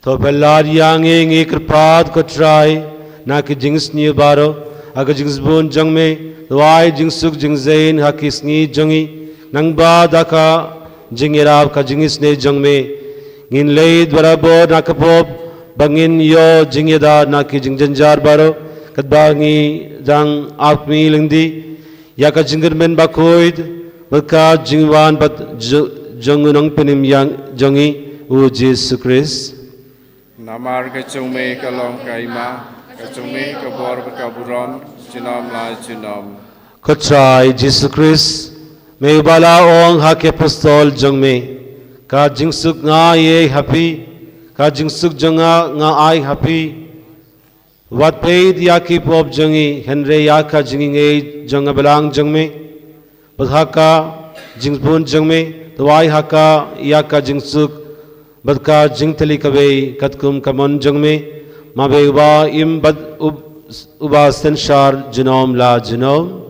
To pyllait ïa ngi, ngi kyrpad ko Trai, na ki jingsniew baroh, ha ka jingsbun jong me, to ai jingsuk jingzai ha ki sngi jong ngi, nangba da ka jingïarap ka jingisynei jong me, ngin leit barabor na ka pop, ba ngin ïoh jingïada na ki jingjynjar baroh, katba ngi dang ap kmie lynti ïa ka jingkyrmen bakhuid, bad ka jingwan pat jo-, jong u Nongpynim ïa jong ngi, u Jisu Khrist. Namar ka jong me ka long ka hima, ka jong me ka bor bad ka burom, junom la junom. Ko Trai Jisu Khrist, me uba la ong ha ki apostol jong me, ka jingsuk nga ai ha phi, ka jingsuk jong nga nga ai ha phi. Wat peit ïa ki pop jong ngi, hynrei ïa ka jingngeit jong ka balang jong me. Bad ha ka jingbun jong me, to ai ha ka ïa ka jingsuk, bad ka jingtylli kawei, katkum ka mon jong me, ma me uba im bad ub-, uba synshar junom la junom.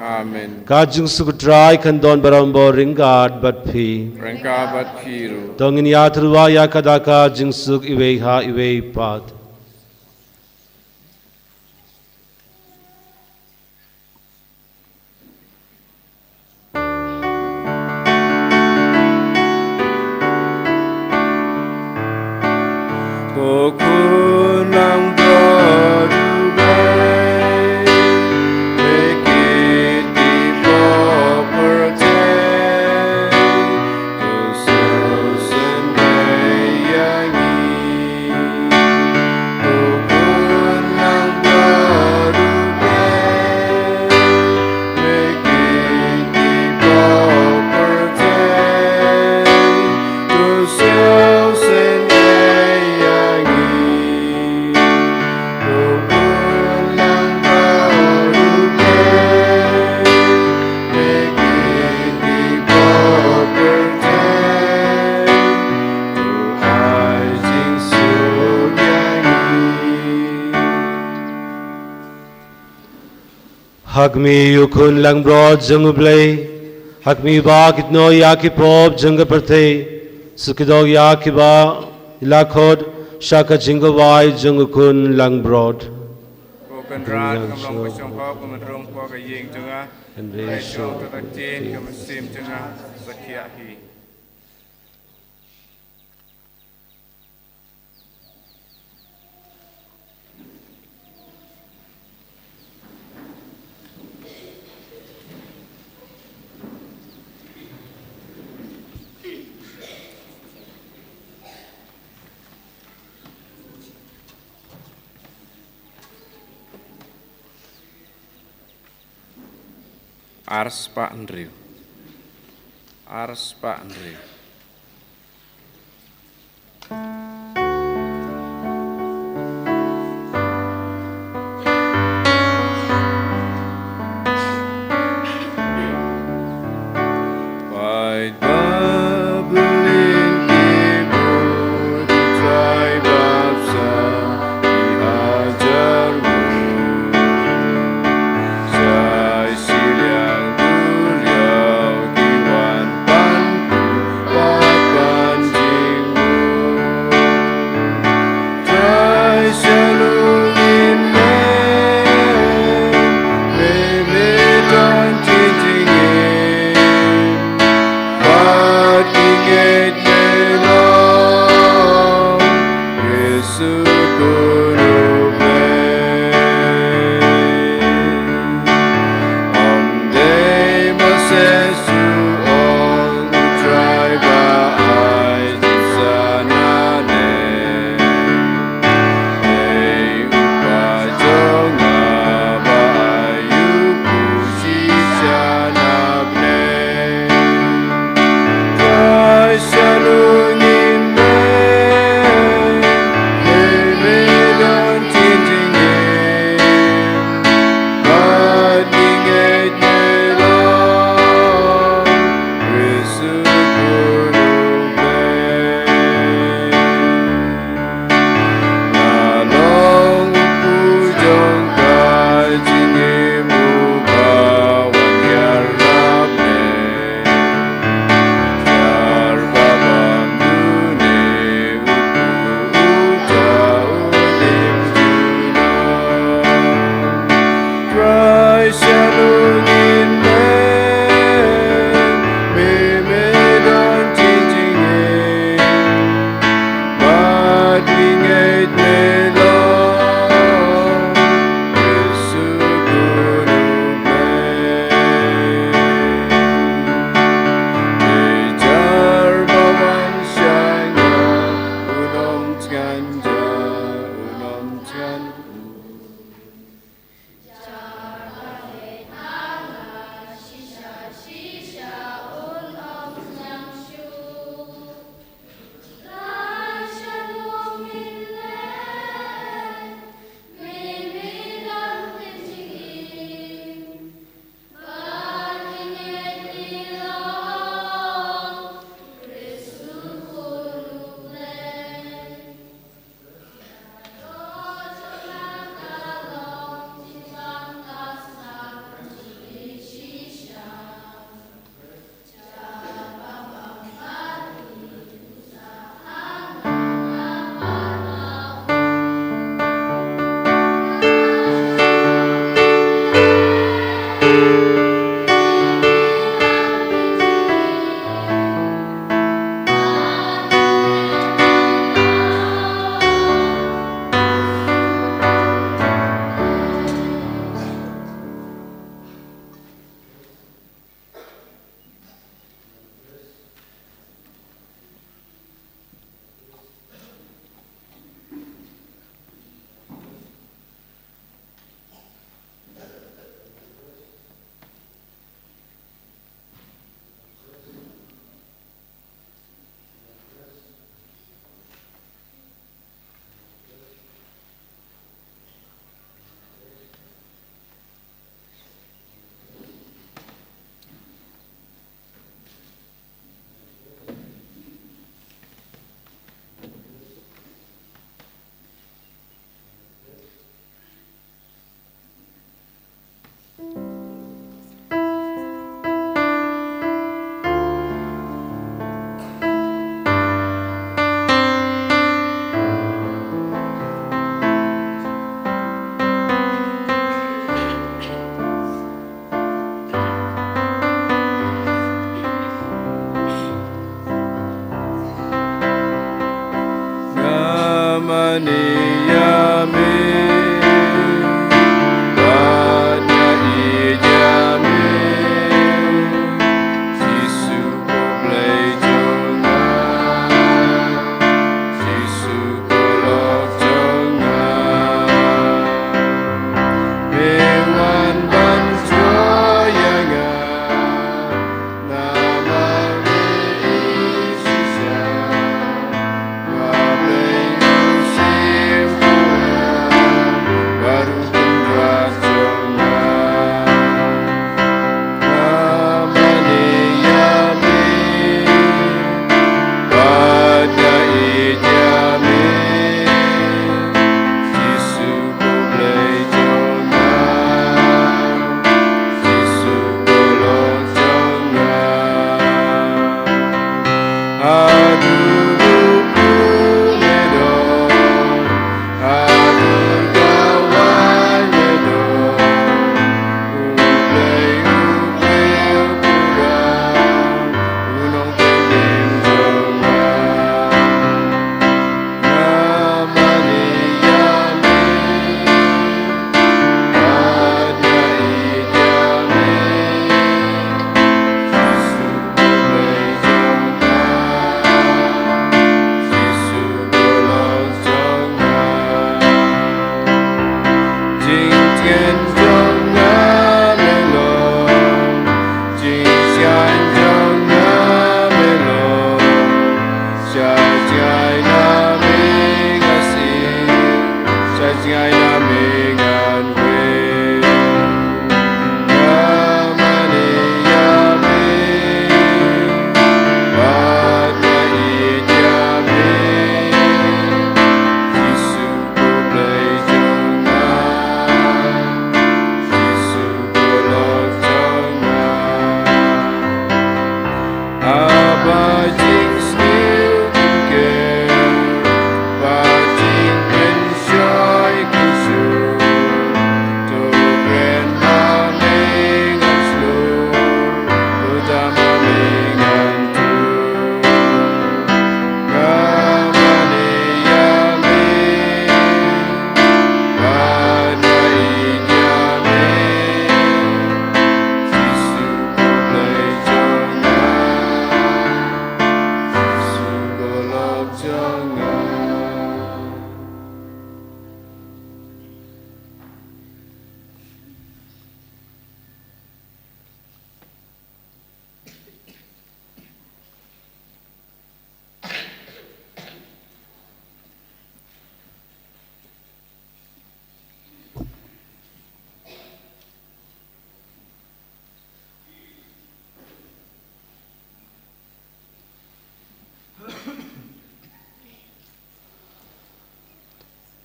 Amen. Ka jingsuk Trai kan don barabor ryngkat bad phi. Ryngkat bad phi ruh. To ngin ïatyrwa ïa ka da ka jingsuk iwei ha iwei pat. Ha khmih, ïa u Khun langbrot jong U Blei. Ha khmih, ba khot noh ïa ki pop jong ka pyrthei. Suk ïa ki ba la khot sha ka jingkhawai jong u Khun langbrot. Ko Kynrad, ngam long ba shong hok, ba men rung hapoh ka ïing jong nga. Hynrei shu ong ïa kata ka ktien, ka mynsiem jong nga sa khiah hi. Arspah hynriew. Arspah hynriew.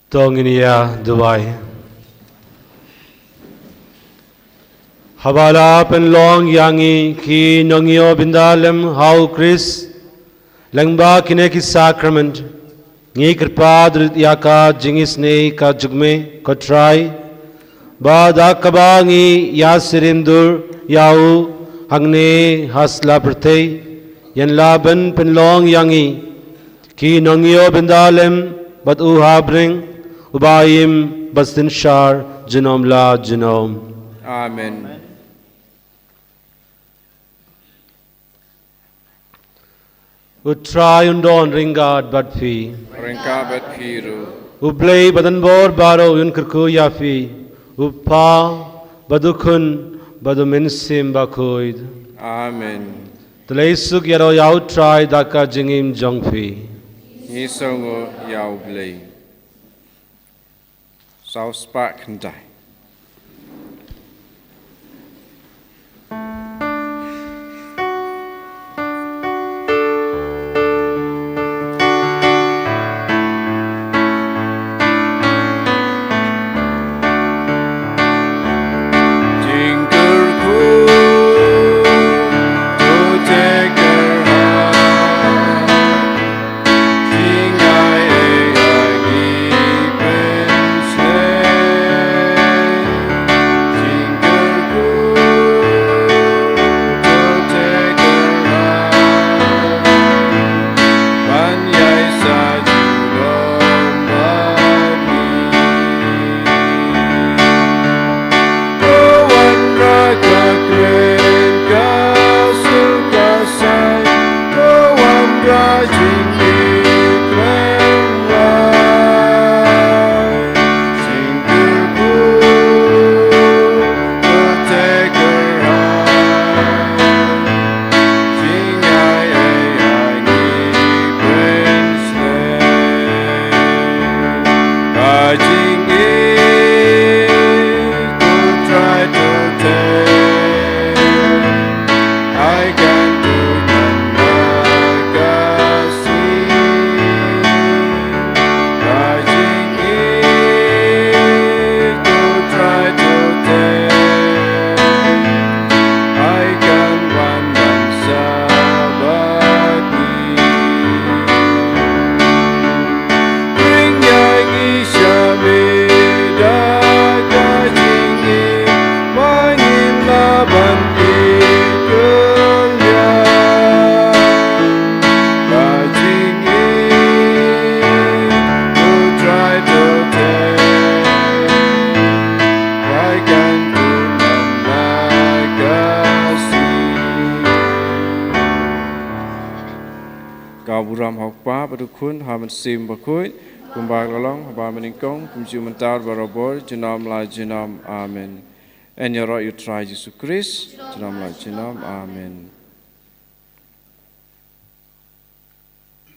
To ngin ïa duwai. Haba la pynlong ïa ngi ki nongïoh bynda lem ha u Khrist lyngba kine ki sakrament, ngi kyrpad rit ïa ka jingisynei ka jong me, ko Trai, ba da kaba ngi ïasyriem dur ïa u hangne ha sla pyrthei, yn lah ban pynlong ïa ngi ki nongïoh bynda lem bad u ha bneng, uba im bad synshar junom la junom. Amen. U Trai un don ryngkat bad phi. Ryngkat bad phi ruh. U Blei badonbor baroh un kyrkhu ïa phi. U Kpa bad u Khun bad u Mynsiem Bakhuid. Amen. Te leit suk ïaroh ïa u Trai da ka jingim jong phi. Ngi sngewnguh ïa u Blei. Saw spah khyndai. Ka burom ha u Kpa bad u Khun, ha u Mynsiem Bakhuid, kumba ka la long haba mynnyngkong, kumjuh mynta, barabor, junom la junom. Amen. Yn ïaroh ïa u Trai Jisu Khrist, junom la junom. Amen.